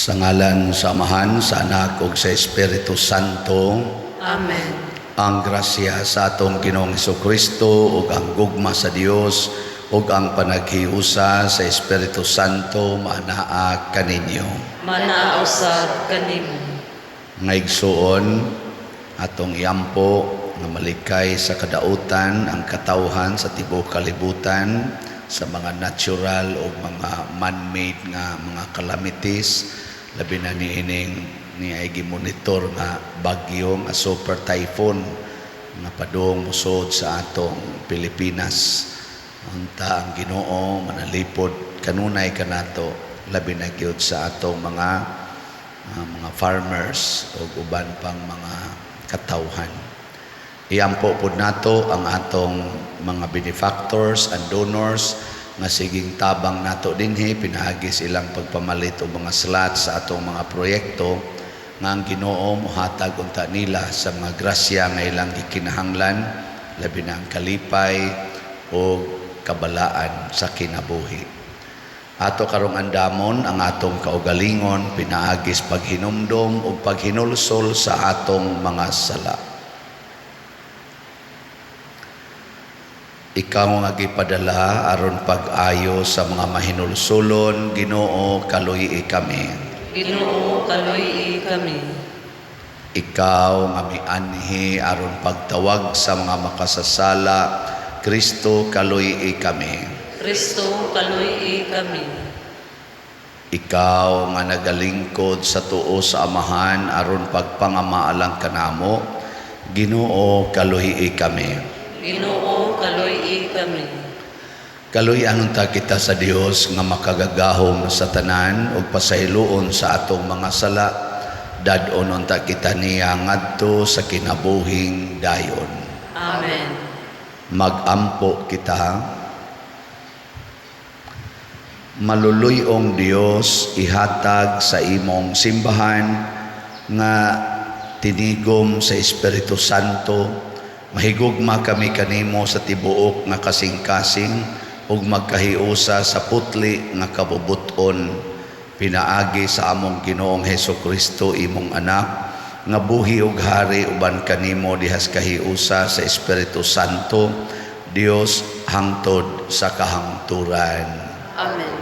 Sa ngalan sa Amahan, sa Anak ug sa Espiritu Santo. Amen. Ang grasya sa atong Ginoong Kristo ug ang gugma sa Dios ug ang panaghiusa sa Espiritu Santo maanaa kaninyo. Manaa usab kanimo. Nga igsuon, atong iampo nga malikay sa kadautan ang katawhan sa tibuok kalibutan sa mga natural o mga man-made nga mga calamities, labi na niining niay gimonitor nga bagyo nga super typhoon nga padung mosud sa atong Pilipinas. Unta ang Ginoo manalipod kanunay kanato, labi na gyud sa atong mga farmers ug uban pang mga katawhan. Iampo pud nato ang atong mga benefactors and donors nga siging tabang nato dinhi pinaagi sa ilang pagpamalit og mga slots sa atong mga proyekto, nga ang Ginoo mohatag unta nila sa mga grasya nga ilang gikinahanglan, labi na ang kalipay o kabalaan sa kinabuhi. Ato karong andamon ang atong kaugalingon pinaagi sa paghinumdom ug paghinulsol sa atong mga sala. Ikaw nga gipadala aron pag-ayo sa mga mahinulsulon, Ginoo, kaluyi kami. Ginoo, kaluyi kami. Ikaw nga mianhi aron pagtawag sa mga makasasala, Kristo, kaluyi kami. Kristo, kaluyi kami. Ikaw nga nagalingkod sa tuo sa Amahan aron pagpangamaalang kanamo, Ginoo, kaluyi kami. Ginoo, kaluyi kami. Kaluy-an unta kita sa Dios nga makagagahom sa tanan ug pasayloon sa atong mga sala. Dad-on unta kita niya ngadto sa kinabuhing dayon. Amen. Magampo kita. Maluluyong Dios, ihatag sa imong simbahan nga tinigom sa Espiritu Santo, mahigugma kami kanimo sa tibuok nga kasing-kasing ug magkahiusa sa putli nga kabubuton, pinaagi sa among Ginoong Hesukristo, imong anak, nga buhi ug hari uban kanimo dihas kahiusa sa Espiritu Santo, Dios hangtod sa kahangturan. Amen.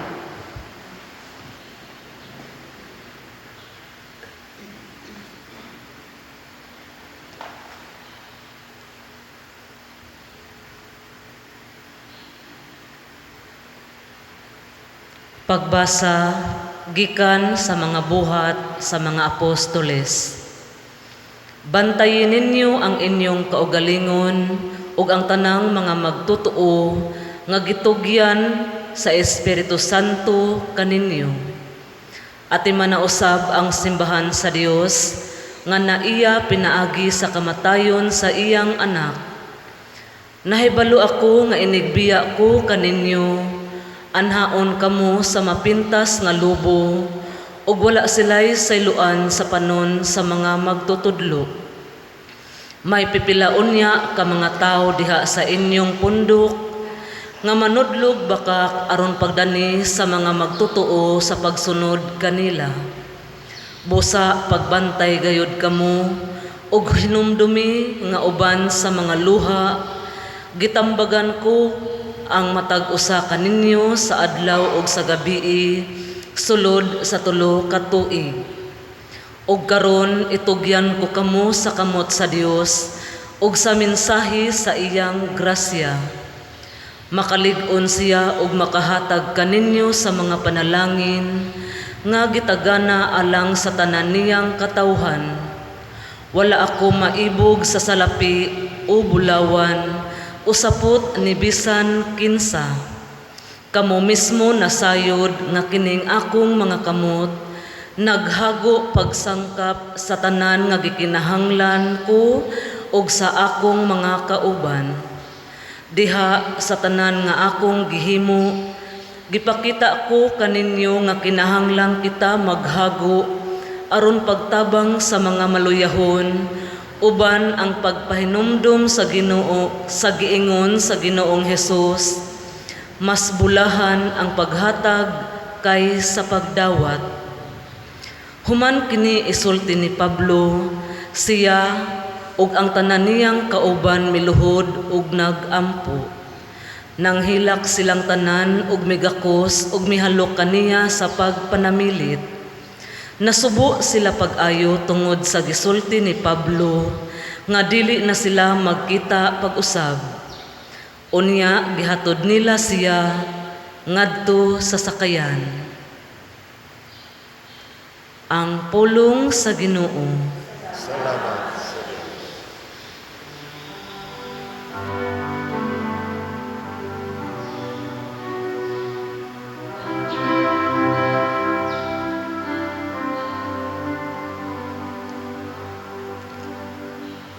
Pagbasa gikan sa mga buhat sa mga apostoles. Bantayin ninyo ang inyong kaugalingon ug ang tanang mga magtotoo nga gitugyan sa Espiritu Santo kaninyo. Ati manausab ang simbahan sa Dios nga naiya pinaagi sa kamatayon sa iyang anak. Nahibalo ako nga inigbiya ko kaninyo, anhaon kamo sa mapintas nga lubo, ug wala sila'y sayloan sa panon sa mga magtutudlo. May pipilaon niya ka mga tao diha sa inyong pundok, nga manudlog bakak aron pagdani sa mga magtotoo sa pagsunod kanila. Busa pagbantay gayud kamo, ug hinumdumi nga uban sa mga luha, gitambagan ko ang matag usa kaninyo sa adlaw ug sa gabii, sulod sa 3 ka tuig. Ug karon itugyan ko kamo sa kamot sa Dios ug sa mensahe sa iyang grasya. Makalig-on siya ug makahatag kaninyo sa mga panalangin nga gitagana alang sa tanan niyang katawhan. Wala ako maibog sa salapi o bulawan o sapot ni bisan kinsa. Kamo mismo nasayod nga kining akong mga kamot naghago pagsangkap sa tanan nga gikinahanglan ko ug sa akong mga kauban. Diha sa tanan nga akong gihimo, gipakita ko kaninyo nga kinahanglan kita maghago aron pagtabang sa mga maluyahon, uban ang pagpahinumdom sa Ginoo sa giingon sa Ginoong Hesus, mas bulahan ang paghatag kaysa pagdawat. Human kini isulti ni Pablo, siya ug ang tanan niyang kauban miluhod ug nagampo. Nanghilak silang tanan ug migakos ug mihalok kaniya sa pagpanamilit. Nasubo sila pag-ayo tungod sa gisulti ni Pablo nga dili na sila magkita pag-usab. Unya gihatod nila siya ngadto sa sakayan. Ang pulong sa Ginoo. Salamat sa Diyos.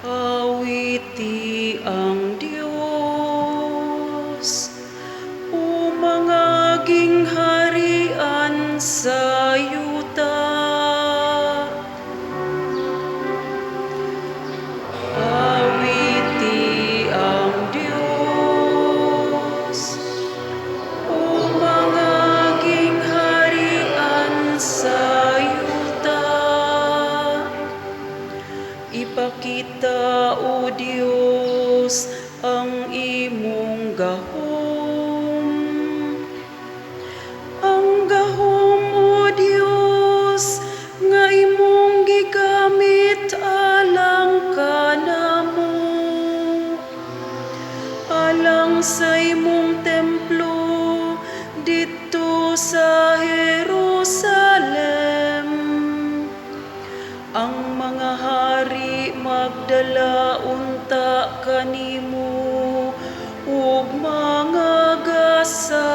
Awiti ang Diyos, o mga gingharian sa yuta. Awiti ang Diyos, o mga gingharian sa yuta. Ipakita, O Diyos, ang imong gahom. Ang gahom, O Diyos, nga imong gigamit alang kanamo. Alang sa imong templo didto sa Jerusalem. Ang mga hari magdala unta kanimo ug mga gasa.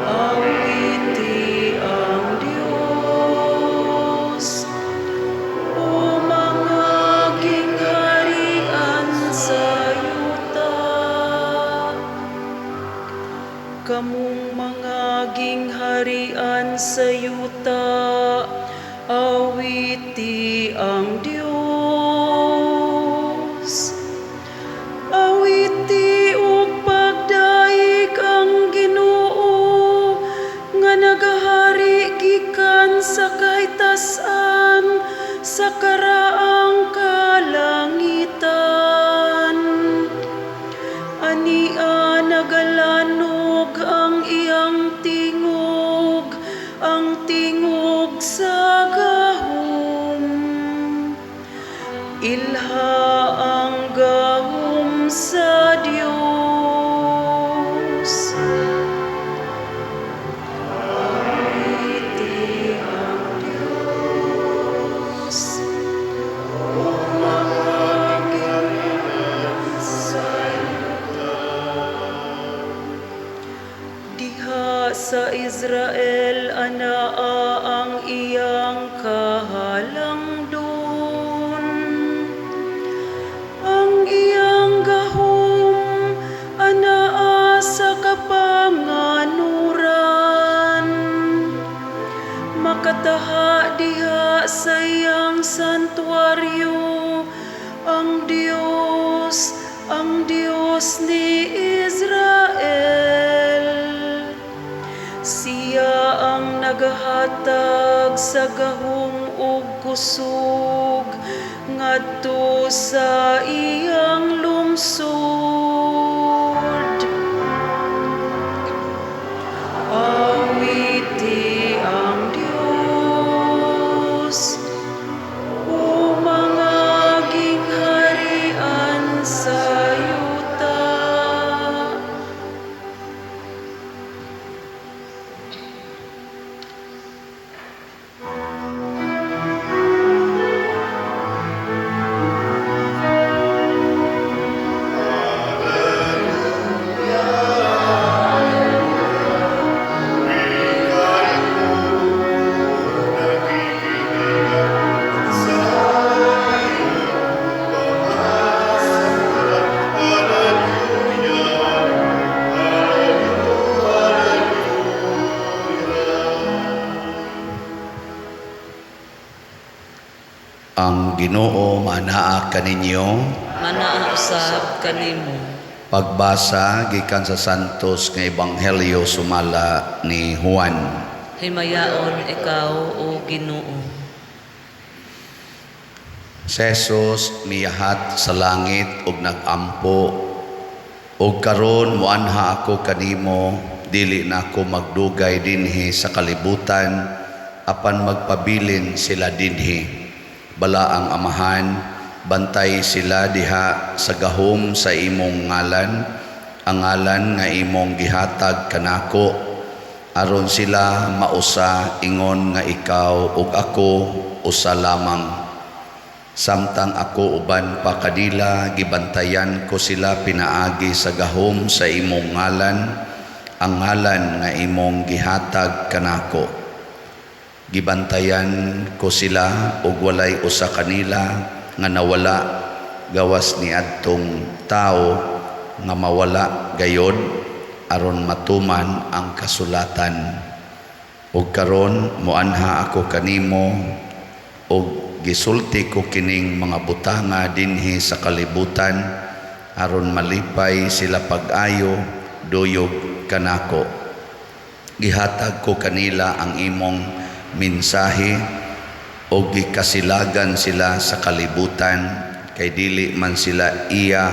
Awiti ang Diyos, o mga gingharian sa yuta. Kamong mga gingharian sa yuta, awiti ang Diyos. Awiti ug pagdayeg ang Ginoo nga nagahari gikan sa kahitasan sa karaang kalangitan. Ania nagalanog ang iyang tingog, ang tingog sa gahom. Ilha ang gahom sa Dios. Awiti ang Dios, o mga gingharian sa yuta. Diha sa Israel anaa ang iyang kahalangdon. Ang iyang gahom anaa sa kapanganuran. Makataha diha sa iyang santuaryo ang Dios ni Israel. Siya ang nagahatag sa gahom ug kusog ngadto sa iyang lungsod. Awiti ang Dios, o mga gingharian sa yuta. Ang Ginoo manaa kaninyo. Manaa usab kanimo. Pagbasa gikan sa Santos nga Ebanghelyo sumala ni Juan. Himayaon ikaw, O Ginoo. Si Jesus miyahat sa langit ug nagampo, "Og karon moanha ako kanimo, dili na ako magdugay dinhi sa kalibutan, apan magpabilin sila dinhi. Balaang Amahan, bantay sila diha sa gahom sa imong ngalan, ang ngalan nga imong gihatag kanako, aron sila mausa ingon nga ikaw ug ako usa lamang. Samtang ako uban pa kanila, gibantayan ko sila pinaagi sa gahom sa imong ngalan, ang ngalan nga imong gihatag kanako. Gibantayan ko sila ug walay usa kanila nga nawala gawas niadtong tawo nga mawala gayod, aron matuman ang kasulatan. Ug karon moanha ako kanimo ug gisulti ko kining mga butanga dinhi sa kalibutan aron malipay sila pag-ayo duyog kanako. Gihatag ko kanila ang imong mensahe o gikasilagan sila sa kalibutan, kay dili man sila iya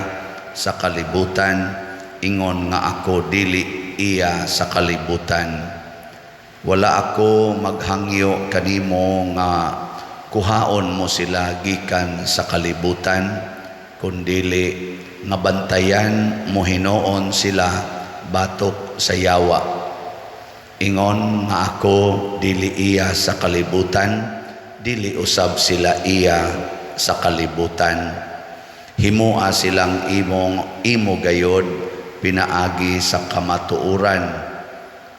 sa kalibutan, ingon nga ako dili iya sa kalibutan. Wala ako maghangyo kanimo nga kuhaon mo sila gikan sa kalibutan, kundili nga bantayan mo hinuon sila batok sa yawa. Ingon nga ako dili iya sa kalibutan, dili usab sila iya sa kalibutan. Himoa silang imong imo gayod pinaagi sa kamatuoran,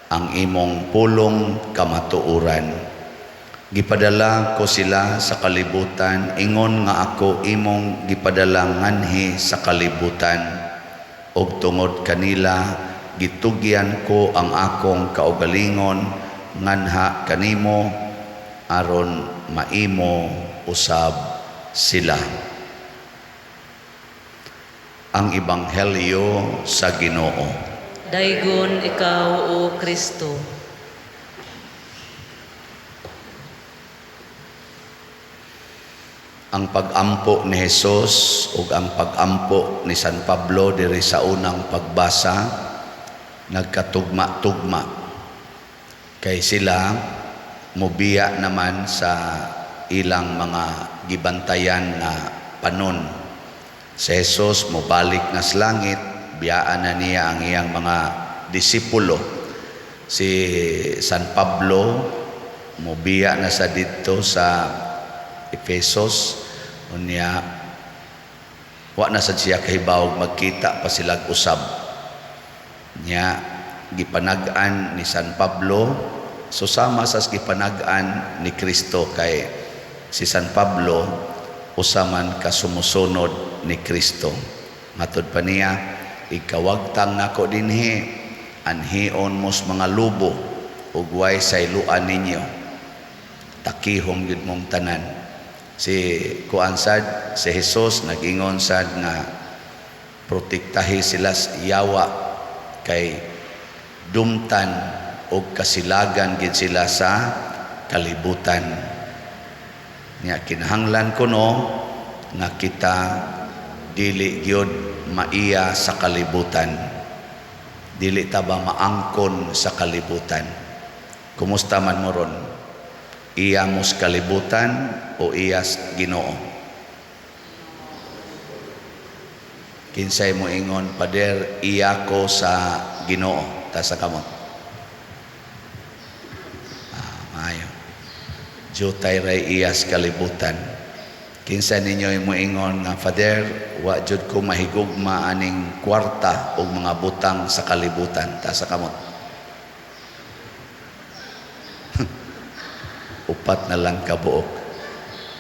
ang imong pulong kamatuoran. Gipadala ko sila sa kalibutan, ingon nga ako imong gipadala nganhi sa kalibutan. Og tungod kanila gitugyan ko ang akong kaugalingon nganha kanimo, aron maimo usab sila." Ang Ebanghelyo sa Ginoo. Daygon ikaw, O Kristo. Ang pag-ampo ni Jesus ug ang pag-ampo ni San Pablo diri sa unang pagbasa nagkatugma-tugma, kay sila mobiya naman sa ilang mga gibantayan nga panon. Si Jesus mobalik na sa langit, biyaan na niya ang iyang mga disipulo. Si San Pablo mobiya na sa didto sa Efesos, unya wa na sad siya kahibaw magkita pa sila usab. Nya gipanag-an ni San Pablo, so sama sa gipanag-an ni Kristo, kay si San Pablo usa man ka sumusunod ni Kristo. Matod pa niya, "Ikawagtang nako dinhi, anhion mos mga lubo ug way sayloan ninyo, takihong gyud mong tanan." Si kuan sad, si Jesus nag-ingon sad nga protektahi sila sa yawa, kay dumtan og kasilagan gid sila sa kalibutan. Nya kinahanglan kuno nga kita dili gyud maiya sa kalibutan. Dili ta ba maangkon sa kalibutan? Kumusta man mo ron? Iya mos kalibutan o iyas Ginoo? Kinsay mo ingon, "Pader, iya ko sa Ginoo"? Taas kamot. Maayo. Jutay ray iyas kalibutan. Kinsa ninyo mo ingon nga, "Father, wa jud ko mahigugma aning kwarta o mga butang sa kalibutan"? Taas kamot. 4 na lang kabuok.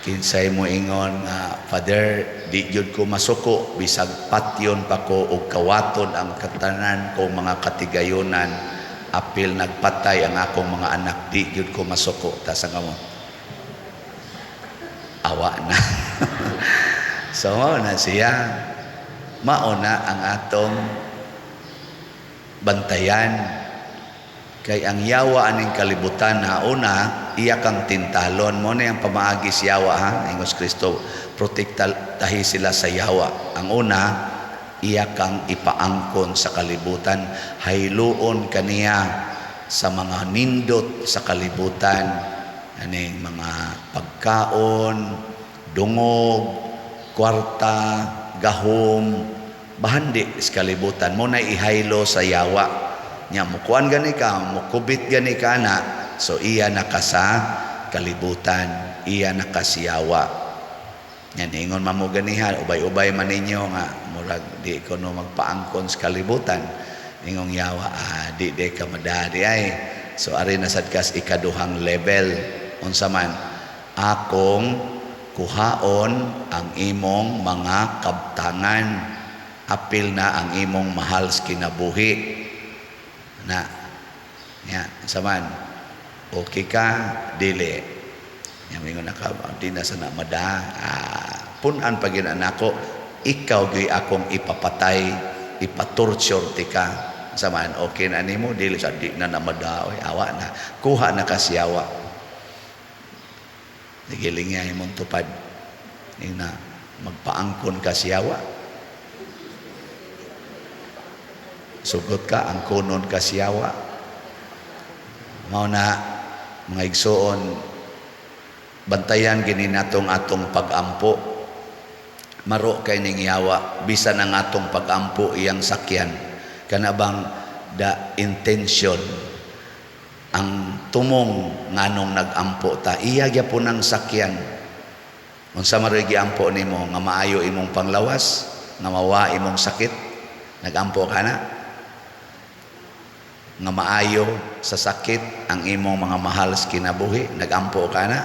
Kinsay mo ingon nga, "Father, di jud ko masuko bisag patyon pa ko og kawaton ang katanan ko mga katigayonan, apil nagpatay ang akong mga anak, di jud ko masuko"? Taas kamot. Awa na. So mao na siya. Mao na ang atong bantayan. Kay ang yawa aning kalibutan na una, iya kang tintalon. Mo na yung pamaagi si yawa, ha? Ingos Kristo, protektahi sila sa yawa. Ang una, iya kang ipaangkon sa kalibutan. Hayluon kaniya sa mga nindot sa kalibutan. Aning mga pagkaon, dungog, kwarta, gahom, bahandi sa kalibutan. Mo na ihaylo sa yawa. Nya mukuan gani ka, mukubit gani ka na, so iya na ka sa kalibutan, iya na ka siyawa. Nya ningon man mo ganihan, ubay-ubay man ninyo nga murag di ko no magpaangkon sa kalibutan. Ingong yawa, di di ka madadi ay. So ari na sad kas ikaduhang level. Unsa man akong kuhaon ang imong mga kabtangan, apil na ang imong mahal sa kinabuhi. Na nya saman okay ka dili nya mingon na ka di na sana mada, punan pa gyud nako, ikaw gyud akong ipapatay, ipatorture tika. Saman okay na nimo dili sa di na namada, oy awa na kuha na ka siyawa. Giling niya imong tupad ina magpaangkon ka siyawa. Sugot ka, angkonon ka siyawa. Mao na mga igsoon, bantayan gini natong atong pagampo. Maro kay ning yawa, bisan ang atong pagampo iyang sakyan. Kana bang the intention, ang tumong nganong nagampo ta, iya gyapon ang sakyan. Unsa man ro'y giampo nimo nga maayo imong panglawas, nga mawa imong sakit, nagampo ka na? Nga maayo sa sakit ang imong mga mahal sa kinabuhi, nagampo ka na?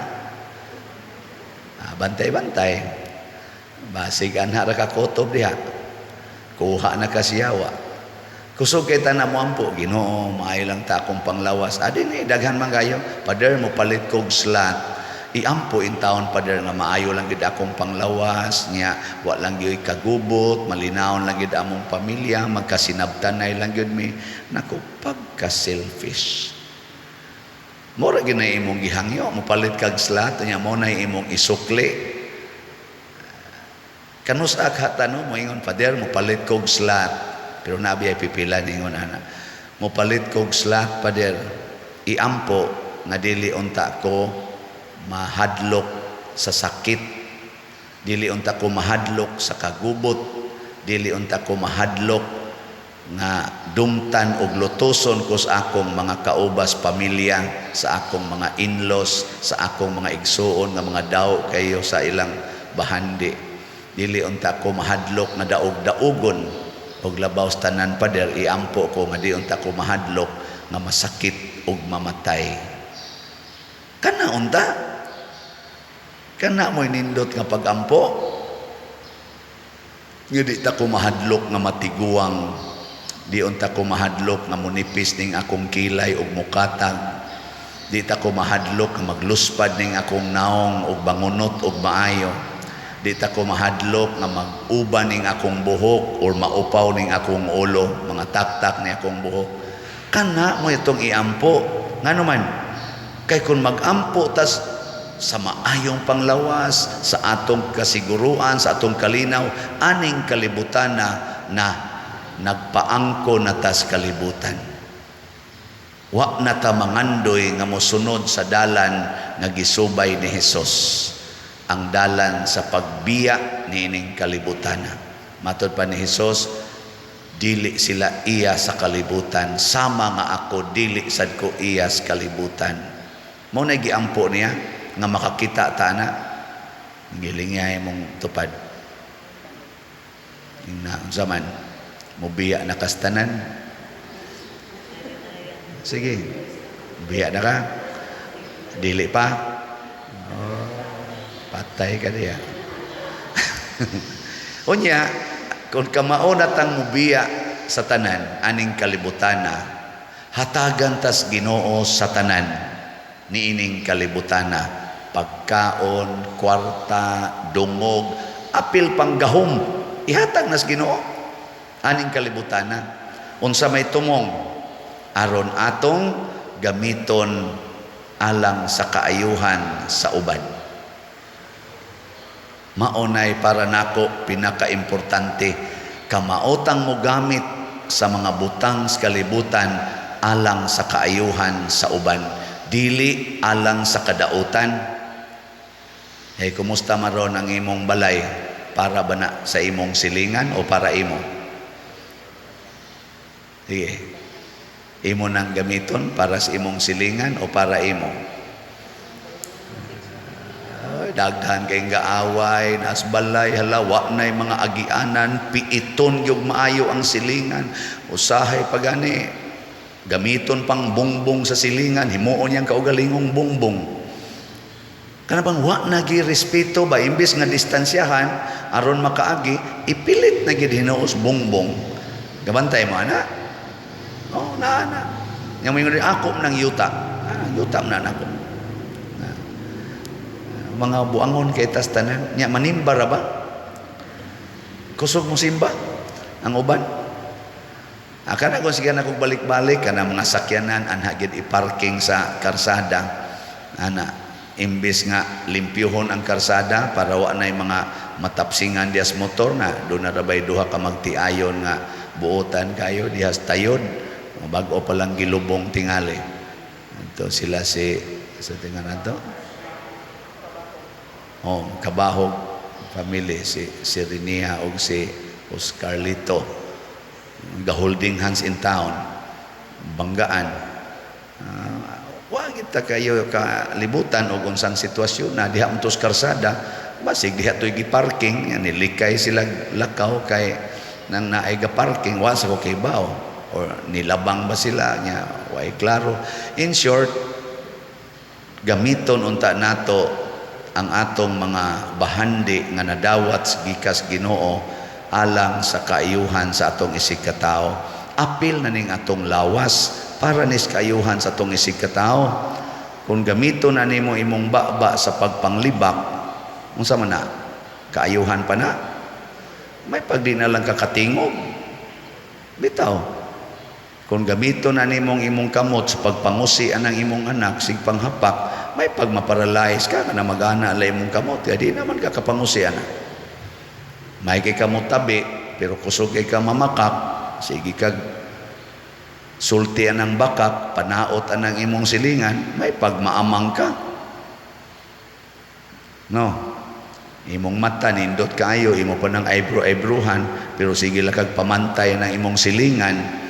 Bantay-bantay. Basig anha ra ka kutob diha. Kuha na ka siyawa. Kusog kay tanan mo ampo, Ginoo, maayo lang ta akong panglawas. Adi ni daghan man kayo. Pader mo palit kog slat. Iampo in taon pader nga maayo lang gid akong panglawas nya, wa lang gyud kagubot, malinawon lang gid among pamilya, magkasinabtanay lang gyud mi. Nako, pagka selfish. Mura gyud na imong gihangyo, mopalit kag slat nya mo na imong isukli. Kanus akhatano mo ingon pader mopalit kog slat, pero nabi ay pipila ningon ana. Mopalit kog slat pader, iampo nga dili unta ko mahadlok sa sakit, dili unta ko mahadlok sa kagubot, dili unta ko mahadlok nga dumtan og lutoson ko sa akong mga kaubas pamilya, sa akong mga in-laws, sa akong mga igsuon nga mga daw kayo sa ilang bahandi. Dili unta ko mahadlok nga daog-daugon og labaw sa tanan pader, iampo ko nga di unta ko mahadlok nga masakit og mamatay. Kana unta, kana mo'y nindot nga pagampo. Nga di ta ko mahadlok nga matiguang, di unta ko mahadlok nga munipis ning akong kilay og mukatag, di ta ko mahadlok nga magluspad ning akong naong og bangunot og maayo, di ta ko mahadlok nga mag-uban ning akong buhok or maupaw ning akong ulo, mga taktak ni akong buhok. Kana mo itong iampo. Ngano man? Kay kung magampo tas sa maayong panglawas, sa atong kasiguruan, sa atong kalinaw, aning kalibutan na nagpaangko na tas kalibutan. Wa na ta mangandoy nga mosunod sa dalan nga gisubay ni Hesus, ang dalan sa pagbiya niining kalibutan. Matod pa ni Hesus, dili sila iya sa kalibutan, sama nga ako dili sad ko iya sa kalibutan. Mao na giampo niya nga makakita ta na. Giling niya imong tupad. Ing na unsa man, mobiya na kastanan. Sige, biya na ka. Dili pa. Oh, patay ka diya. Unya, kung kamao na tang mubiya sa tanan, aning kalibutana, hatagan tas Ginoo sa tanan niining kalibutana, pagkaon, kwarta, dungog, apil panggahom, ihatag nas Ginoo. Aning kalibutana. Unsa may tumong aron atong gamiton alang sa kaayuhan sa uban. Maunay para nako pinakaimportante, kamaotang mo gamit sa mga butang sa kalibutan alang sa kaayuhan sa uban, dili alang sa kadautan. Eh, kumusta maron ang imong balay? Para ba na sa imong silingan o para imo? Sige. Imo nang gamiton para sa imong silingan o para imo? Ay, daghan kay gaaway nas balay, hala, wa nay mga agianan, piiton gyud maayo ang silingan. Usahay pa gani gamiton pang bongbong sa silingan, himuon niyang kaugalingong bongbong. Kana bang wa na gi respeto ba? Imbes nga distansyahan aron makaagi, ipilit na gid hinuos bongbong. Gabantay mo ana. Oh, na na. Yang moingon ako ng yuta. Ah, yuta man nako. Na. Mga buangon kay tas tanan. Nya manimba ra ba? Kusog mo simba ang uban. Akana kung sige na kong balik-balik kana mga sakyanan anha gid i-parking sa karsada. Ana, imbes nga limpyuhon ang karsada para wa nay mga matapsingan dias motor na doon na rabay duha ka magtiayon nga buotan kayo dihas tayod, bag-o pa lang gilubong tingali. Ito sila si sa tingan nato. Oh, kabahog family, si si Rinia og si Oscarlito. The holding hands in town. Banggaan. Wa kita kayo kalibutan og unsang sitwasyon na diha untos karsada, basig diha to'y gi-parking yan, nilikay sila lakaw kay nang naay ga parking, wa sa ko kibaw or nilabang ba sila nya, way klaro. In short, gamiton unta nato ang atong mga bahandi nga nadawat sa gikas Ginoo alang sa kaayuhan sa atong isig katao. Apil na ning atong lawas para nis kaayuhan sa atong isig katao. Kung gamiton na nimo imong baba sa pagpanglibak, unsa man na kaayuhan pa na? May pagdi na lang kakatingog bitaw. Kung gamiton na nimong imong kamot sa pagpangusi anang imong anak sig panghapak, may pagmaparalyze ka na mag-ana la imong kamot kaya di naman ka kapangusi ana. May kay kamot tabi pero kusog kay ka mamakak, sige kag sulti anang bakak, panaot anang imong silingan, may pagmaamang ka. No, imong mata nindot kaayo, imo pa ng eyebrow-eyebrowan, pero sige lang kag pamantay ng imong silingan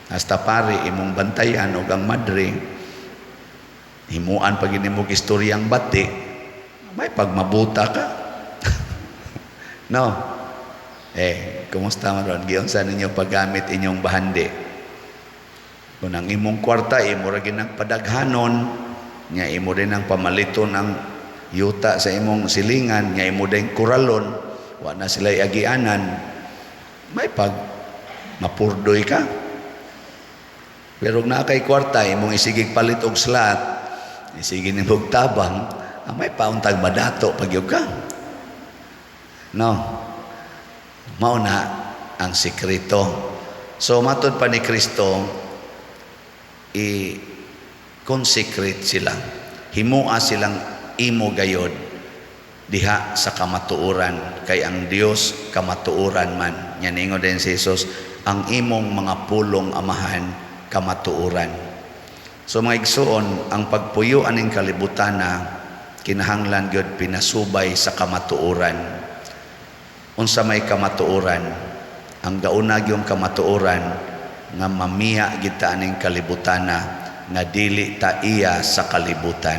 hasta pare imong bantayan og ang madre himuan pag nimo istoryang bati, may pagmabuta ka. No, eh, kumusta man ron? Giunsa ninyo paggamit inyong bahandi? Kung ang imong kwarta imo ra ginang padaghanon nya, imo din ang pamaliton ang yuta sa imong silingan nya, imo din kuralon, wa na sila agianan, may pag mapurdoy ka. Pero kung naa kay kwarta, imong isigig palit og slot, isige nimog tabang, may pauntag madato pagyud ka. No, mao na ang sikreto. So matod pa ni Kristo, i consecrate sila, himua silang imo gayod diha sa kamatuoran, kay ang Dios kamatuoran man. Nya ningon din si Jesus, "Ang imong mga pulong, Amahan, kamatuoran." So mga igsuon, ang pagpuyo aning kalibutana kinahanglan gyud pinasubay sa kamatuoran. Unsa may kamatuoran? Ang gauna gyung kamatuoran nga mamiha gid ta aning kalibutana nga dili ta iya sa kalibutan.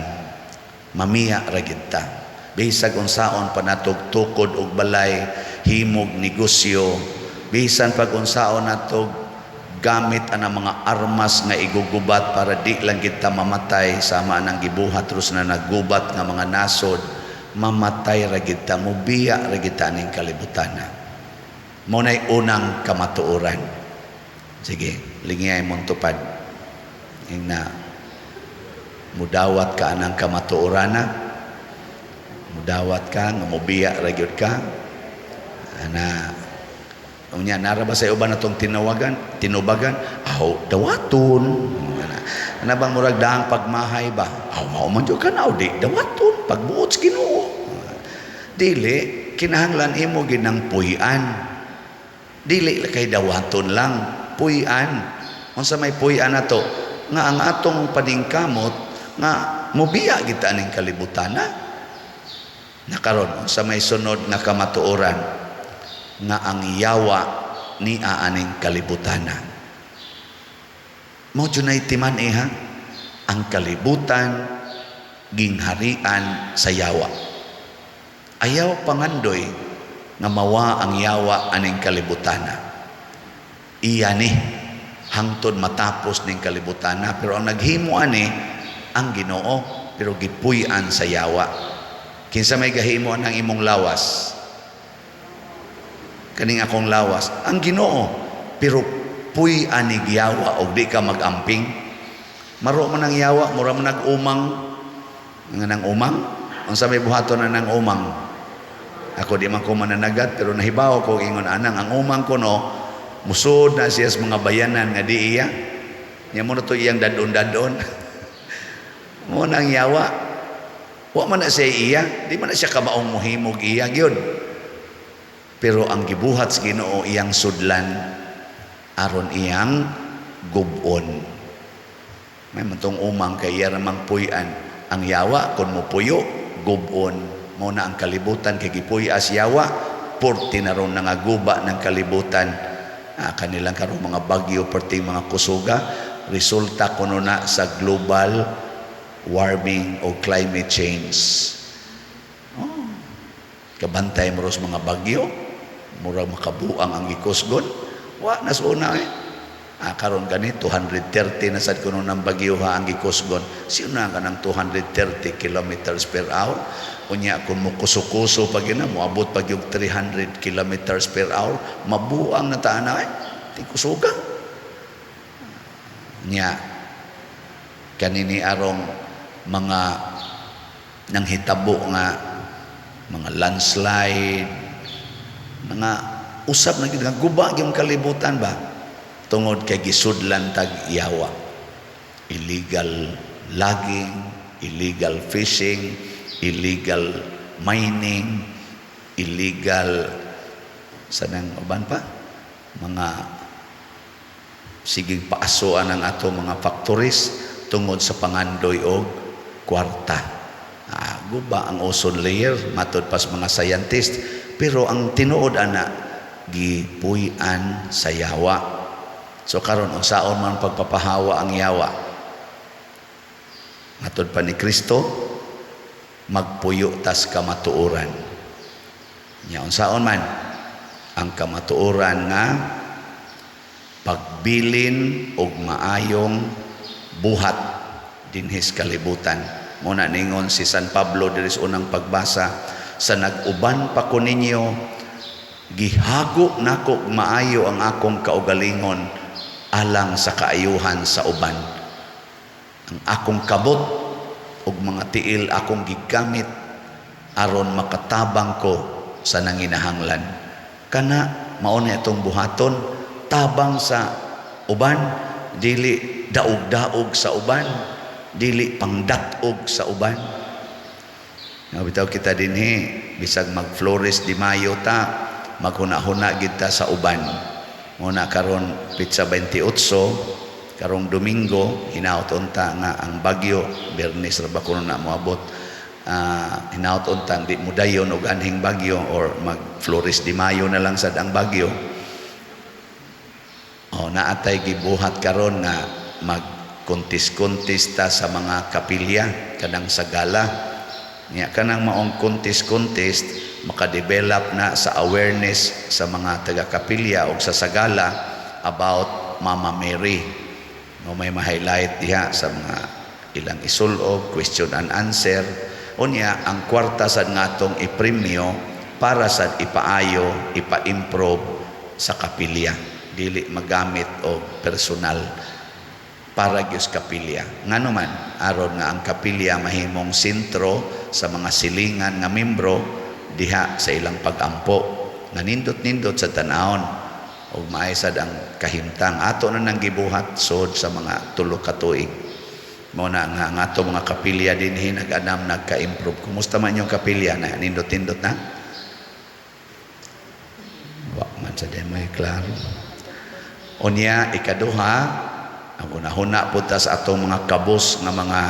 Mamiha ra gid ta. Bisag unsaon pa natog tukod og balay, himog negosyo, bisan pag unsaon natog gamit ang mga armas nga igugubat para di lang kita mamatay sama nang gibuhat rus na naggubat nga mga nasod, mamatay ra gid ta, mubiya ra gid ta aning kalibutana. Mo nay unang kamatuoran. Sige, lingiyay mong tupad. Ingna mudawat ka anang kamatuorana, mudawat ka nga mubiya ra gyud ka ana. Unya nara ba sa uban atong tinawagan, tinubagan, aw dawaton. Ana bang murag daang pagmahay ba? Aw mao man jud ka na, di dawaton pagbuot sa Ginoo. Dili kinahanglan imo ginang puy-an. Dili kay dawaton lang, puy-an. Unsa may puy-an nato? Nga ang atong paningkamot nga mobiya kita ning kalibutan na. Nakaron unsa may sunod nga kamatuoran nga ang yawa ni aaning kalibutana. Mao jud nay timan ha, ang kalibutan gingharian sa yawa. Ayaw pangandoy nga mawa ang yawa aning kalibutana. Iya ni hangtod matapos ning kalibutana, pero ang naghimo ani ang Ginoo, pero gipuy-an sa yawa. Kinsa may gahimo ang imong lawas? Kaning akong lawas, ang Ginoo, pero puy-an ni yawa og di ka magamping. Maro man ang yawa, mura man nag-umang. Nga nang umang? Unsa may buhaton na nang umang? Ako di man ko mananagat, pero nahibaw ko ingon anang ang umang ko no, musod na siya sa mga bayanan nga di iya. Nya mo na to iyang dadon-dadon. Mo nang yawa. Wa man na siya iya, di man na siya kamaong mohimog iya gyud. Pero ang gibuhat sa Ginoo iyang sudlan aron iyang gubon. May mantong umang kay iya ramang puy-an. Ang yawa kon mopuyo gubon. Mo na ang kalibutan kay gipuy-as yawa, porti na ron nangaguba ng kalibutan. Kanilang karong mga bagyo, perting mga kusuga, resulta kuno na sa global warming o climate change. Oh, kabantay mo ros mga bagyo, murag makabuang ang gikusgon. Wa nas una eh. Karon gani 230 na sad kuno ng bagyo ha ang gikusgon. Siuna ka ng 230 kilometers per hour. Unya kung mukuso-kuso pag yun na, moabot pag yung 300 kilometers per hour, mabuang na taan na eh. Tingkusuga. Nya kanini arong mga nanghitabo nga mga landslide, mga usab na gid nga guba gyud kalibutan ba tungod kay gisudlan tag yawa. Illegal logging, illegal fishing, illegal mining, illegal sa nang uban pa mga siging paasoan ang ato mga factories tungod sa pangandoy og kwarta. Guba ang ozone layer matud pas mga scientist, pero ang tinuod ana gipuy-an sa yawa. So karon unsaon man pagpapahawa ang yawa? Matud pa ni Kristo, magpuyo tas kamatuoran. Nya unsaon man ang kamatuoran nga pagbilin og maayong buhat dinhis kalibutan. Muna ningon si San Pablo diri sa unang pagbasa, sa nag-uban pa ko ninyo, gihago nako maayo ang akong kaugalingon alang sa kaayuhan sa uban. Ang akong kabot ug mga tiil akong gigamit aron makatabang ko sa nanginahanglan. Kana mao na itong buhaton, tabang sa uban, dili daog-daog sa uban, dili pangdat-og sa uban. Nga bitaw kita dinhi bisag mag-Flores de Mayo ta, maghuna-huna gid ta sa uban. Muna karon pitsa 28 karong Domingo, hinaut unta nga ang bagyo Bernis ra ba kuno na moabot. Hinaut unta di mudayon og anhing bagyo or mag Flores de Mayo na lang sad ang bagyo. O naatay gibuhat karon nga mag-contest-contest ta sa mga kapilya kanang sa gala. Nya kanang maong contest-contest makadevelop na sa awareness sa mga taga-kapilya o sa sagala about Mama Mary. No, may ma-highlight diha sa mga ilang isulob, question and answer. Unya ang kwarta sad ngatong ipremyo para sad ipaayo, ipa-improve sa kapilya. Dili magamit og personal para gyud sa kapilya. Ngano man aron nga ang kapilya mahimong sentro sa mga silingan nga membro diha sa ilang pagampo. Nga nindot-nindot sa tan-awon. Ug maay sad ang kahimtang ato na nang gibuhat sod sa mga 3 ka tuig. Mao na nga ang ato mga kapilya dinhi nag-anam, nagka-improve. Kumusta man yung kapilya na? Nindot-nindot na? Wa man sa may klaro. Unya, ikaduha, ang hunahuna pud ta sa atong mga kabus nga mga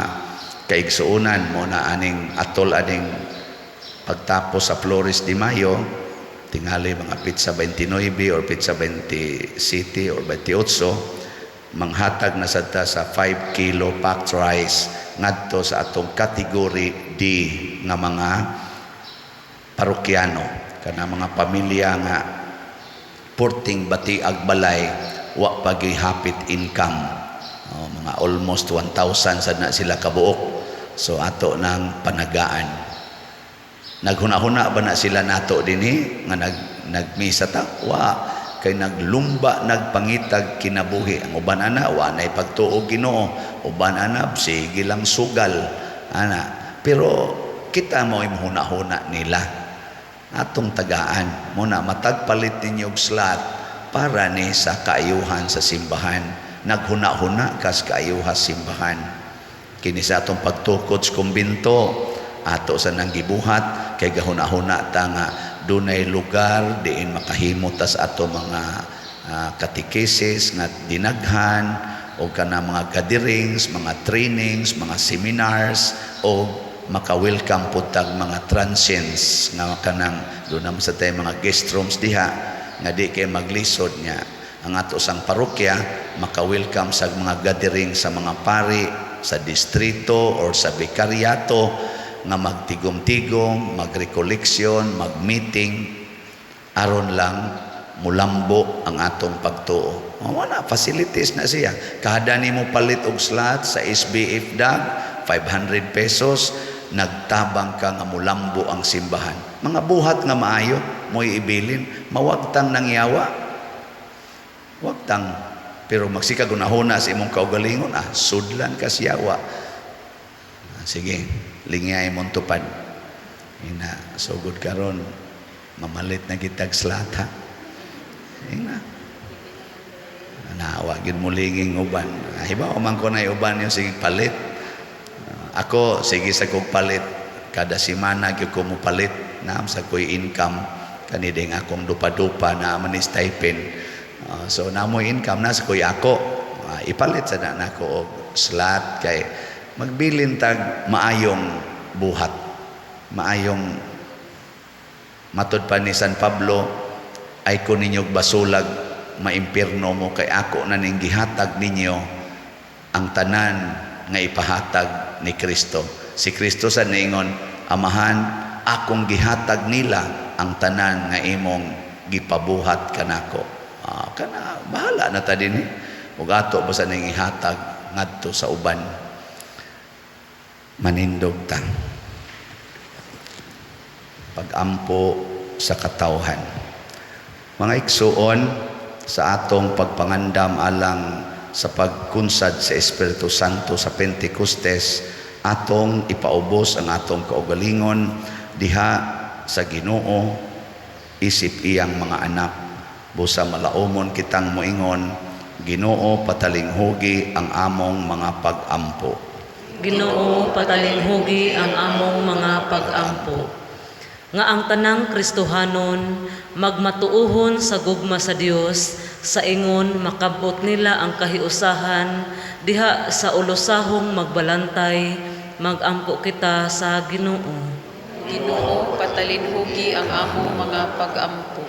kaigsuonan mo na aning atol aning pagtapos sa Flores de Mayo, tingali mga petsa 29 or petsa 27 or 28, manghatag na sad ta sa 5 kilo packed rice ngadto sa atong category D nga mga parokyano, kana mga pamilya nga porting batiag balay, wa pa hapit income. Oh, mga almost 1,000 sad na sila kabuok. So ato nang panagaan. Naghuna-huna ba na sila nato dinhi nga nagmisa ta? Wa, kay naglumba, nagpangitag kinabuhi. Ang uban ana wa nay pagtuo Ginoo, uban ana sige lang sugal ana, pero kita mo huna-huna nila, atong tagaan mo na. Matag palit ninyo og slot para ni sa kaayuhan sa simbahan. Naghuna-huna kas kaayuhan simbahan. Kini sa atong pagtukod sa kumbinto, ato sa nang gibuhat kay gahuna-huna ta nga dunay lugar diin makahimo ta sa ato mga katekesis nga dinaghan o kana mga gatherings, mga trainings, mga seminars, o maka-welcome pud tag mga transients nga kanang doon naman sa tayo mga guest rooms diha nga di kay maglisod niya. Ang ato sang parokya maka-welcome sa mga gathering sa mga pari sa distrito or sa bikaryato nga magtigom-tigom, magrecollection, mag-meeting aron lang mulambo ang atong pagtuo. O, wala, facilities na siya. Kada nimo palit og slot sa SBF DAG, 500 pesos, nagtabang ka nga mulambo ang simbahan. Mga buhat nga maayo, mo'y ibilin, mawagtang nangyawa. Wagtang, pero magsika gunahuna sa imong kaugalingon, sudlan ka siyawa. Sige, lingyay mong tupad. Ina, sugod karon, mamalit na kitag slot ha. Ina. Nawa gyud mo linging uban. Hibaw man ko na uban yung sige palit. Ako sige sa kog palit kada semana gyud ko mo palit naam sa koy income kani ding akong dupa-dupa na man ni stipend. So namoy income na sa koy ako. Ipalit sa na nako og slot kay magbilin tag maayong buhat. Maayong matud pa ni San Pablo, ay ko ninyo basulag, maimpirno mo kay ako na ning gihatag ninyo ang tanan nga ipahatag ni Kristo. Si Kristo sa niingon, "Amahan, akong gihatag nila ang tanan nga imong gipabuhat kanako." Kana bahala na ta dinhi. Ug ato basta ning ihatag ngadto sa uban. Manindog ta. Pagampo sa katawhan. Mga igsuon, sa atong pagpangandam alang sa pagkunsad sa Espiritu Santo sa Pentecostes, atong ipaubos ang atong kaugalingon diha sa Ginoo isip iyang mga anak. Busa malaumon kitang moingon, "Ginoo, patalinghugi ang among mga pagampo." Ginoo, patalinghugi ang among mga pag-ampo. Nga ang tanang Kristohanon magmatuohon sa gugma sa Dios sa ingon makabot nila ang kahiusahan diha sa ulosahong magbalantay, magampo kita sa Ginoo. Ginoo, patalinhugi ang among mga pag-ampo.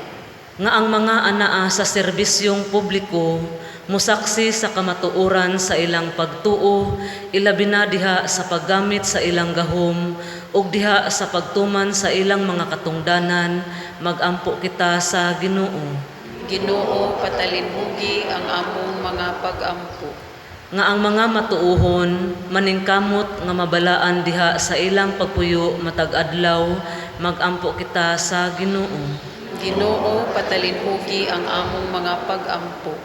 Nga ang mga anaa sa serbisyong publiko musaksi sa kamatuoran sa ilang pagtuo, ilabi na diha sa paggamit sa ilang gahom ug diha sa pagtuman sa ilang mga katungdanan, magampo kita sa Ginoo. Ginoo, patalinhugi ang among mga pag-ampo. Nga ang mga matuohon maningkamot nga mabalaan diha sa ilang pagpuyo matag adlaw, magampo kita sa Ginoo. Ginoo, patalinhugi ang among mga pag-ampo.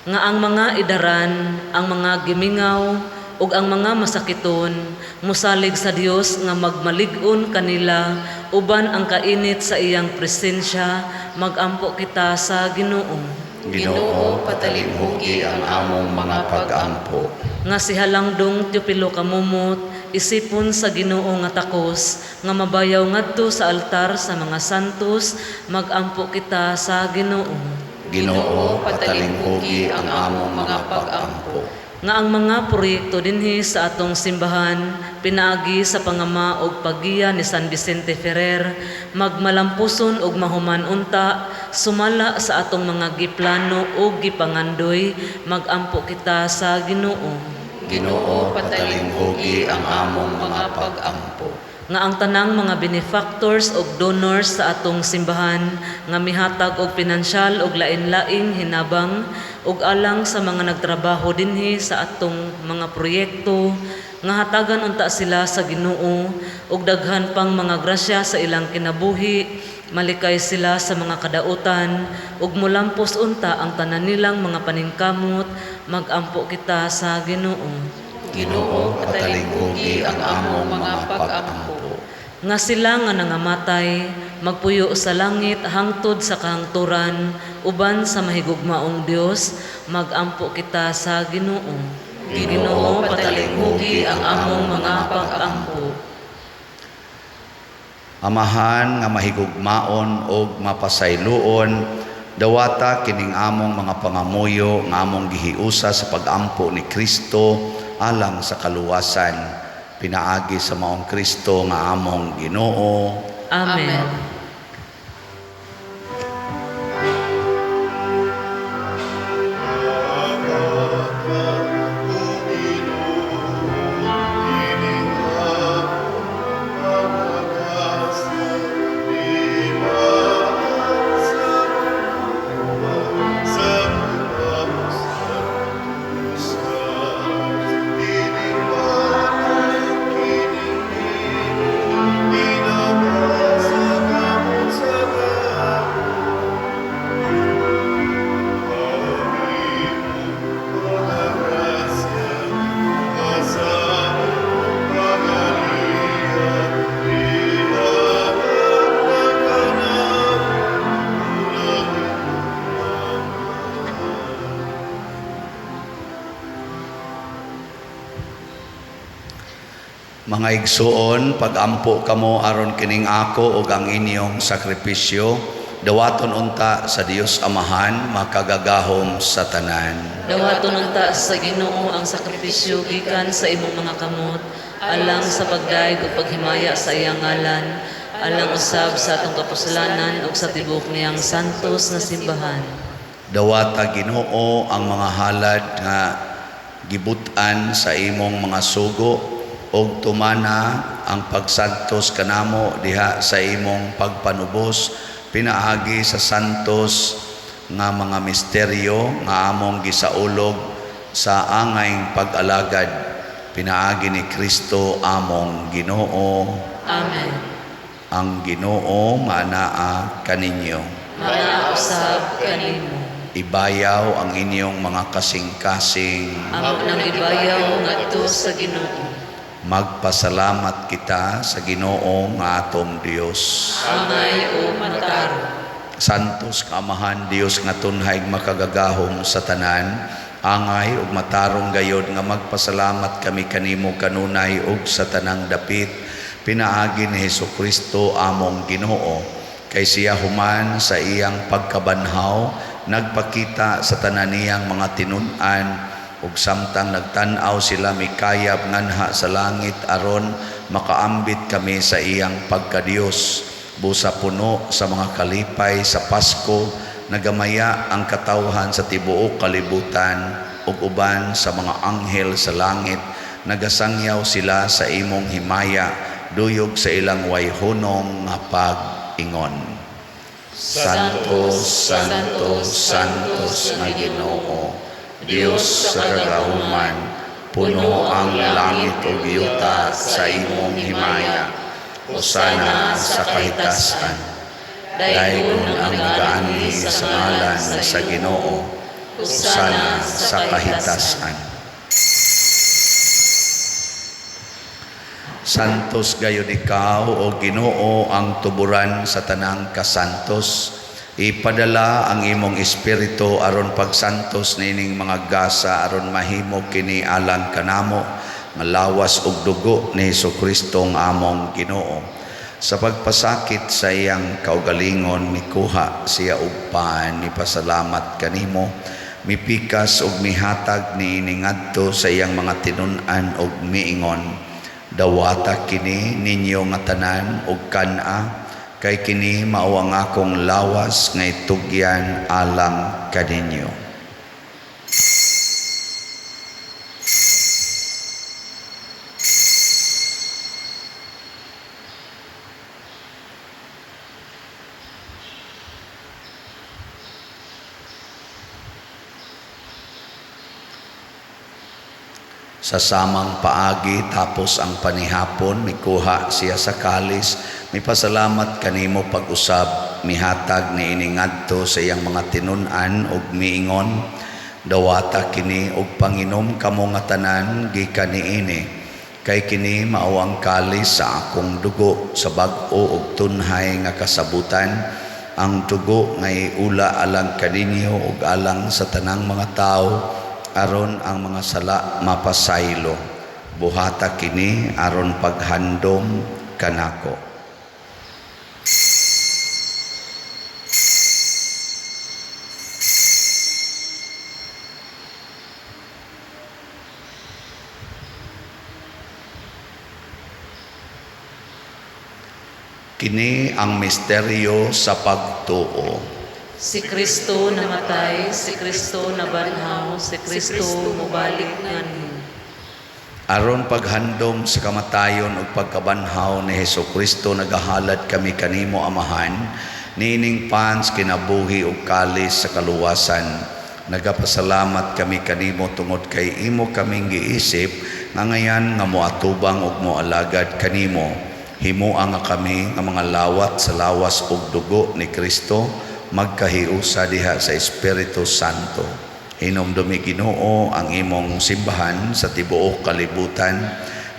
Nga ang mga idaran, ang mga gimingaw ug ang mga masakiton mosalig sa Dios nga magmalig-on kanila uban ang kainit sa iyang presensya, magampo kita sa Ginoo. Ginoo, patalimhugi ang among mga pag-ampo. Nga si Halangdong Teopilo Camomot, isipon sa Ginoo nga takos, nga mabayaw ngadto sa altar sa mga santos, magampo kita sa Ginoo. Ginoo, patalimhugi ang among mga pag-ampo. Nga ang mga proyekto dinhi sa atong simbahan pinaagi sa pangama og paggiya ni San Vicente Ferrer magmalampuson og mahuman unta sumala sa atong mga giplano ug gipangandoy, magampo kita sa Ginoo. Ginoo, patalimhugi ang among mga pag-ampo. Nga ang tanang mga benefactors ug donors sa atong simbahan nga mihatag og pinansyal ug lain-laing hinabang ug alang sa mga nagtrabaho dinhi sa atong mga proyekto, nga hatagan unta sila sa Ginoo og daghan pang mga grasya sa ilang kinabuhi, malikay sila sa mga kadautan ug molampos unta ang tanan nilang mga paningkamot, magampo kita sa Ginoo. Ginoo, patalimhugi ang among mga pag-ampo. Nga sila nga nangamatay magpuyo sa langit hangtod sa kahangturan uban sa mahigugmaong Dios, magampo kita sa Ginoo. Ginoo, patalimhugi ang among mga pag-ampo. Amahan nga mahigugmaon og mapasayloon, dawata kining among mga pangamuyo nga among gihiusa sa pag-ampo ni Kristo alang sa kaluwasan, pinaagi sa maong Kristo nga among Ginoo. Amen. Amen. Mga igsuon, pag-ampo kamo aron kining ako ug ang inyong sakripisyo, dawaton unta sa Dios Amahan, makagagahom sa tanan. Dawaton unta sa Ginoo ang sakripisyo gikan sa imong mga kamot, alang sa pagdayeg ug paghimaya sa iyang ngalan, alang usab sa atong kapuslanan ug sa tibuok niyang santos na simbahan. Dawata, Ginoo, ang mga halad nga gibut-an sa imong mga sugo ug tumana ang pagsantos kanamo diha sa imong pagpanubos pinaagi sa santos nga mga misteryo nga among gisaulog sa angayng pag-alagad, pinaagi ni Kristo among Ginoo. Amen. Ang Ginoo maanaa kaninyo. Maanaa usab kanimo. Ibayaw ang inyong mga kasing-kasing. Amo nang ibayaw ngadto sa Ginoo. Magpasalamat kita sa Ginoo nga atong Dios. Angay o matarong. Santos nga Amahan, Dios nga tunhay makagagahom sa tanan, angay ug matarong gayod nga magpasalamat kami kanimo kanunay ug sa tanang dapit, pinaagi ni Hesukristo among Ginoo. Kay siya human sa iyang pagkabanhaw, nagpakita sa tanan niyang mga tinun-an, ug samtang nagtan-aw sila mikayab nganha sa langit aron makaambit kami sa iyang pagkadiyos. Busa puno sa mga kalipay sa Pasko, nagamaya ang katawhan sa tibuok kalibutan ug uban sa mga anghel sa langit, nagasangyaw sila sa imong himaya, duyog sa ilang wayhunong nga pag-ingon. Santo, Santo, Santos nga Ginoo, Dios sa kagahuman, puno ang langit ug yuta sa imong himaya. Hosana sa kahitasan. Daygon ang nagaanhi sa ngalan sa Ginoo. Hosana sa kahitasan. Santos gayud ikaw, o Ginoo, ang tuburan sa tanang kasantos. Ipadala ang imong espiritu aron pagsantos niining mga gasa aron mahimo kini alang kanamo nga lawas ug dugo ni Hesukristo nga among Ginoo. Sa pagpasakit sa iyang kaugalingon, mikuha siya og pan, mipasalamat kanimo, mipikas ug mihatag niini ngadto sa iyang mga tinun-an ug miingon: Dawata kini ninyo nga tanan ug kan-a, kay kini mao ang akong lawas nga itugyan alang kaninyo. Sa samang paagi tapos ang panihapon, mikuha siya sa kalis, mipasalamat kanimo pag-usab, mihatag niini ngadto sa iyang mga tinun-an ug miingon: Dawata kini ug panginom kamo nga tanan gikan niini, kay kini mao ang kalis sa akong dugo sa bag-o ug tunhay nga kasabutan, ang dugo nga iula alang kaninyo ug alang sa tanang mga tawo aron ang mga sala mapasaylo. Buhata kini aron paghandom kanako. Kini ang misteryo sa pagtuo. Si Kristo namatay, si Kristo nabanhaw, si Kristo mobalik nganhi. Aron paghandom sa kamatayon ug pagkabanhaw ni Hesukristo, nagahalad kami kanimo, Amahan, niining pans kinabuhi ug kalis sa kaluwasan. Nagapasalamat kami kanimo tungod kay imo kaming giisip nga ngayan nga moatubang ug moalagad kanimo. Himoa nga kami nga mga lawat sa lawas ug dugo ni Kristo magkahiusa diha sa Espiritu Santo. Hinumdumi, Ginoo, ang imong simbahan sa tibuok kalibutan.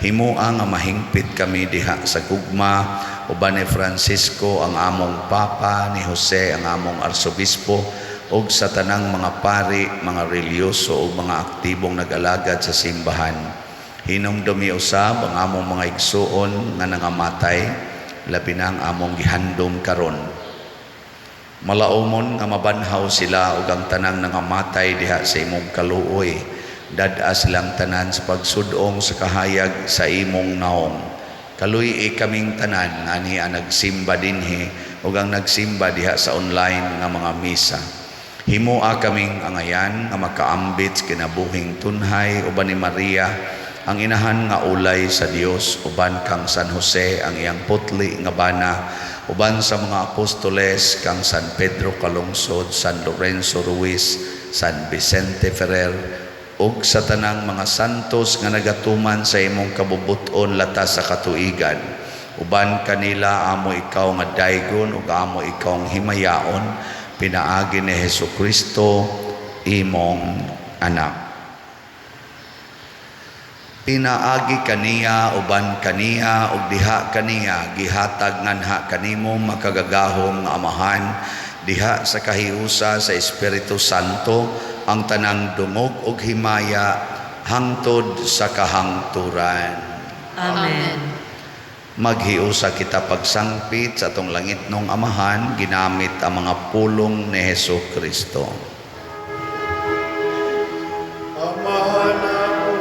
Himoa nga mahingpit kami diha sa gugma uban ni Francisco ang among Papa, ni Jose ang among Arsobispo, ug sa tanang mga pari, mga relihiyoso ug mga aktibong nag-alagad sa simbahan. Hinumdumi usab ang among mga igsuon nga nangamatay, labi na ang among gihandom karon. Malaumon nga mabanhaw sila ug ang tanang nangamatay diha sa imong kaluoy. Dad-a silang tanan sa pagsudong sa kahayag sa imong naong. Kaluy-i kaming tanan nga niya nagsimba dinhi ug ang nagsimba diha sa online nga mga misa. Himoa kaming angayan nga makaambit sa kinabuhing tunhay uban ni Maria, ang inahan nga ulay sa Dios, uban kang San Jose ang iyang putli nga bana, uban sa mga apostoles kang San Pedro Calungsod, San Lorenzo Ruiz, San Vicente Ferrer, ug sa tanang mga santos nga nagatuman sa imong kabubut-on latas sa katuigan. Uban kanila amo ikaw nga daygon ug amo ikaw ang himayaon, pinaagi ni Hesukristo imong anak. Pinaagi kaniya, uban kaniya, ug diha kaniya, gihatag nganha kanimo makagagahom nga Amahan, diha sa kahiusa sa Espiritu Santo, ang tanang dungog ug himaya hangtod sa kahangturan. Amen. Maghiusa kita pagsangpit sa atong langitnong Amahan, ginamit ang mga pulong ni Hesukristo. Amahan namo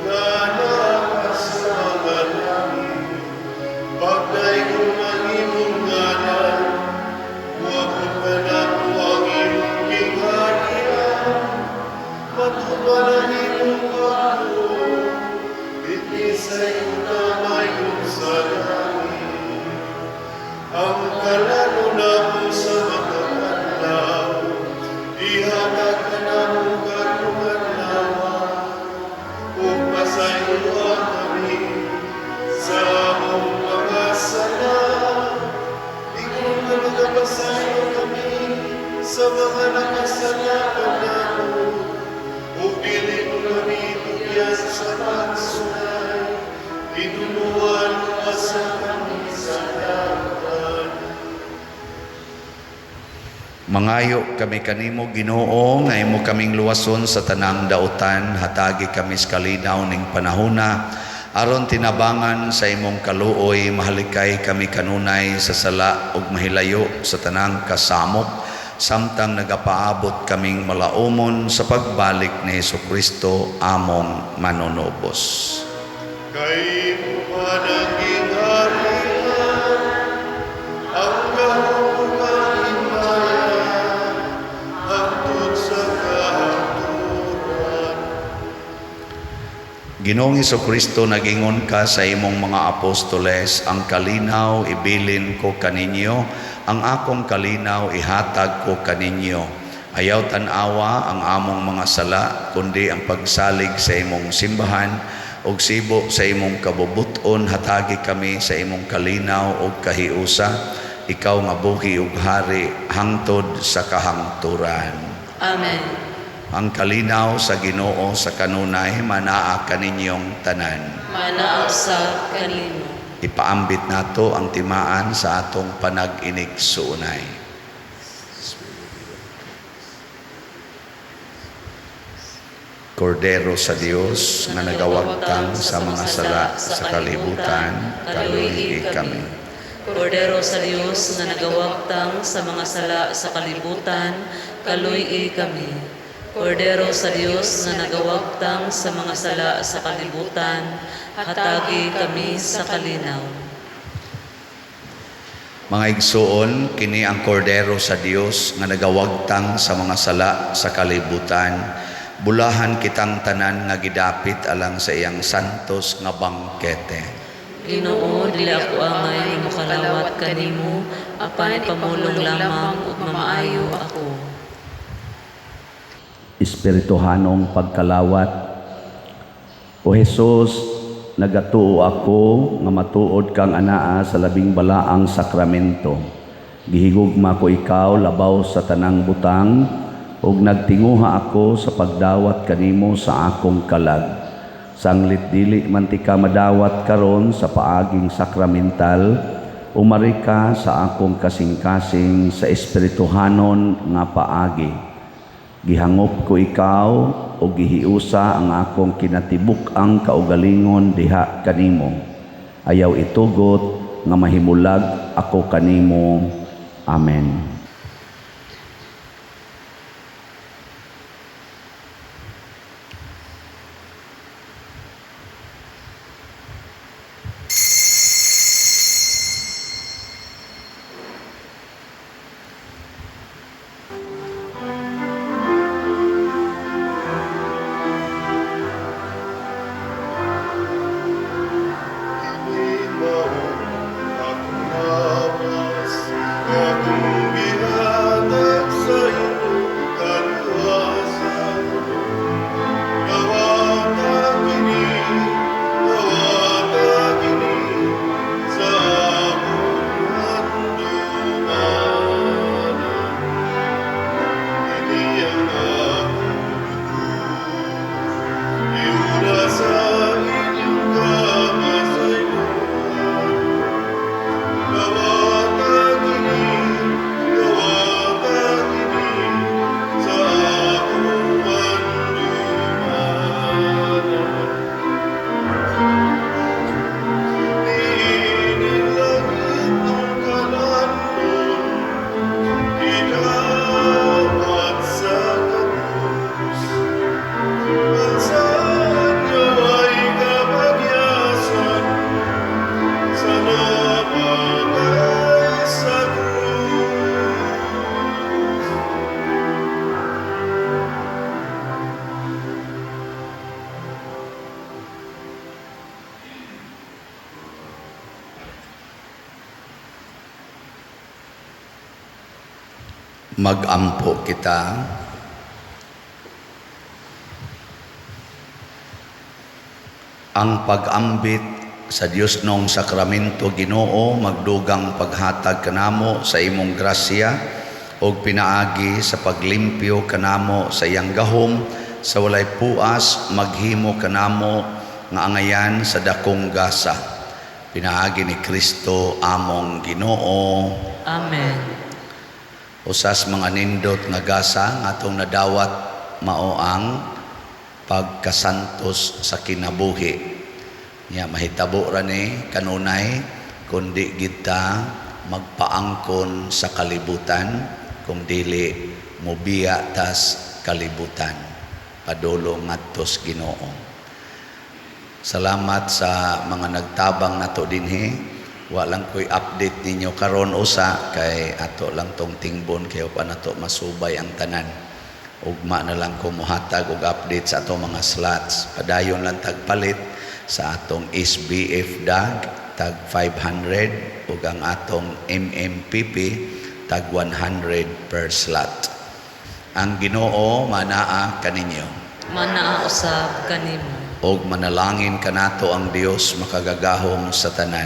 nga naa sa mga langit, pagdaygon ang imong ngalan, moabot kanamo ang imong gingharian, matuman ang imong pagbuot, dinhi sa yuta mayon sa langit. Ang kalanon namo sa matag adlaw, ihatag kanamo karong adlaw, ug pasayloa kami sa among mga sala, ingon nga nagapasaylo kami sa mga nakasala kanamo, ug dili mo kami tugyan sa pagsulay, hinuluan mo sa kami sa dagan. Mangayo kami kanimo, Ginoo, nga imo kaming luwason sa tanang dautan, hatagi kami sa kalinaw ning panahona aron tinabangan sa imong kaluoy mahalikay kami kanunay sa sala ug mahilayo sa tanang kasamok samtang nagapaabot kaming malaumon sa pagbalik ni Hesukristo among manunubos. Kay imo man ang gingharian, ang gahom ug ang himaya, hangtod sa kahangturan. Ginoong Kristo, nagingon ka sa imong mga apostoles, "Ang kalinaw ibilin ko kaninyo, ang akong kalinaw ihatag ko kaninyo. Ayaw tan-awa ang among mga sala, kundi ang pagsalig sa imong simbahan, ug sibo sa imong kabubut-on hatagi kami sa imong kalinaw ug kahiusa, ikaw nga buhi ug hari hangtod sa kahangturan." Amen. Ang kalinaw sa Ginoo sa kanunay manaa kaninyong tanan. Manaa sa kanimo. Ipaambit nato ang timaan sa atong panag-inigsuonay. Kordero sa Dios nga nagawagtang sa mga sala sa kalibutan, kaluy-i kami. Kordero sa Dios nga nagawagtang sa mga sala sa kalibutan, kaluy-i kami. Kordero sa Dios nga nagawagtang sa mga sala sa kalibutan, hatagi kami sa kalinaw. Mga igsuon, kini ang kordero sa Dios nga nagawagtang sa mga sala sa kalibutan. Bulahan kitang tanan nga gidapit alang sa iyang santos nga bangkete. Ginoo, dili ako angay nga mokalawat kanimo, apan ipamulong lamang ug mamaayo ako. Espirituhanong pagkalawat. O Hesus, nagatuo ako nga matuod kang anaa sa labing balaang sakramento. Gihigugma ko ikaw labaw sa tanang butang ug nagtinguha ako sa pagdawat kanimo sa akong kalag. Sanglit dili man tika madawat karon sa paaging sakramental, umari ka sa akong kasing-kasing sa espirituhanon nga paagi. Gihangop ko ikaw o gihiusa ang akong kinatibuk-ang kaugalingon diha kanimo. Ayaw itugot nga mahimulag ako kanimo. Amen. Kini mao akong lawas, akong gihatag sa inyong kaluwasan. Dawata kini, dawata kini, sa akong handumanan. Kini ang akong dugo, giuna sa inyong kamasayloan. Dawata kini, dawata kini, sa akong handumanan. Niining langit ng kalanon, gidawat sa krus. Ang sa inyo ay kapagyasan, sa namatay sa krus. Magampo kita. Ang pag-ambit sa Diosnong sakramento, Ginoo, magdugang paghatag kanamo sa imong grasya ug pinaagi sa paglimpyo kanamo sa iyang gahom sa walay puas maghimo kanamo nga angayan sa dakong gasa. Pinaagi ni Kristo among Ginoo. Amen. Usas mga nindot nga gasa nga atong nadawat mao ang pagkasantos sa kinabuhi. Nya mahitabo ra ni kanunay kundi kita magpaangkon sa kalibutan, kung dili mobiya tas kalibutan padulong ngadtos Ginoo. Salamat sa mga nagtabang nato dinhi. Wa lang ko'y update ninyo karon usa kay ato lang tong tingbon kay pa nato masubay ang tanan. Ugma na lang ko mohatag og update sa atong mga slots. Padayon lang tagpalit sa atong SBF DAG tag 500 ug ang atong MMPP tag 100 per slot. Ang Ginoo manaa kaninyo. Manaa usab kanimo. Og manalangin kanato ang Dios makagagahom sa tanan,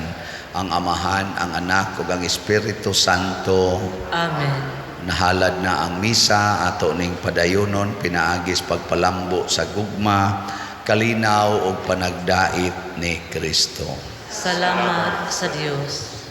ang Amahan, ang Anak ug ang Espiritu Santo. Amen. Nahalad na ang misa, ato ning padayonon pinaagis pagpalambo sa gugma, kalinaw ug panagdait ni Kristo. Salamat sa Dios.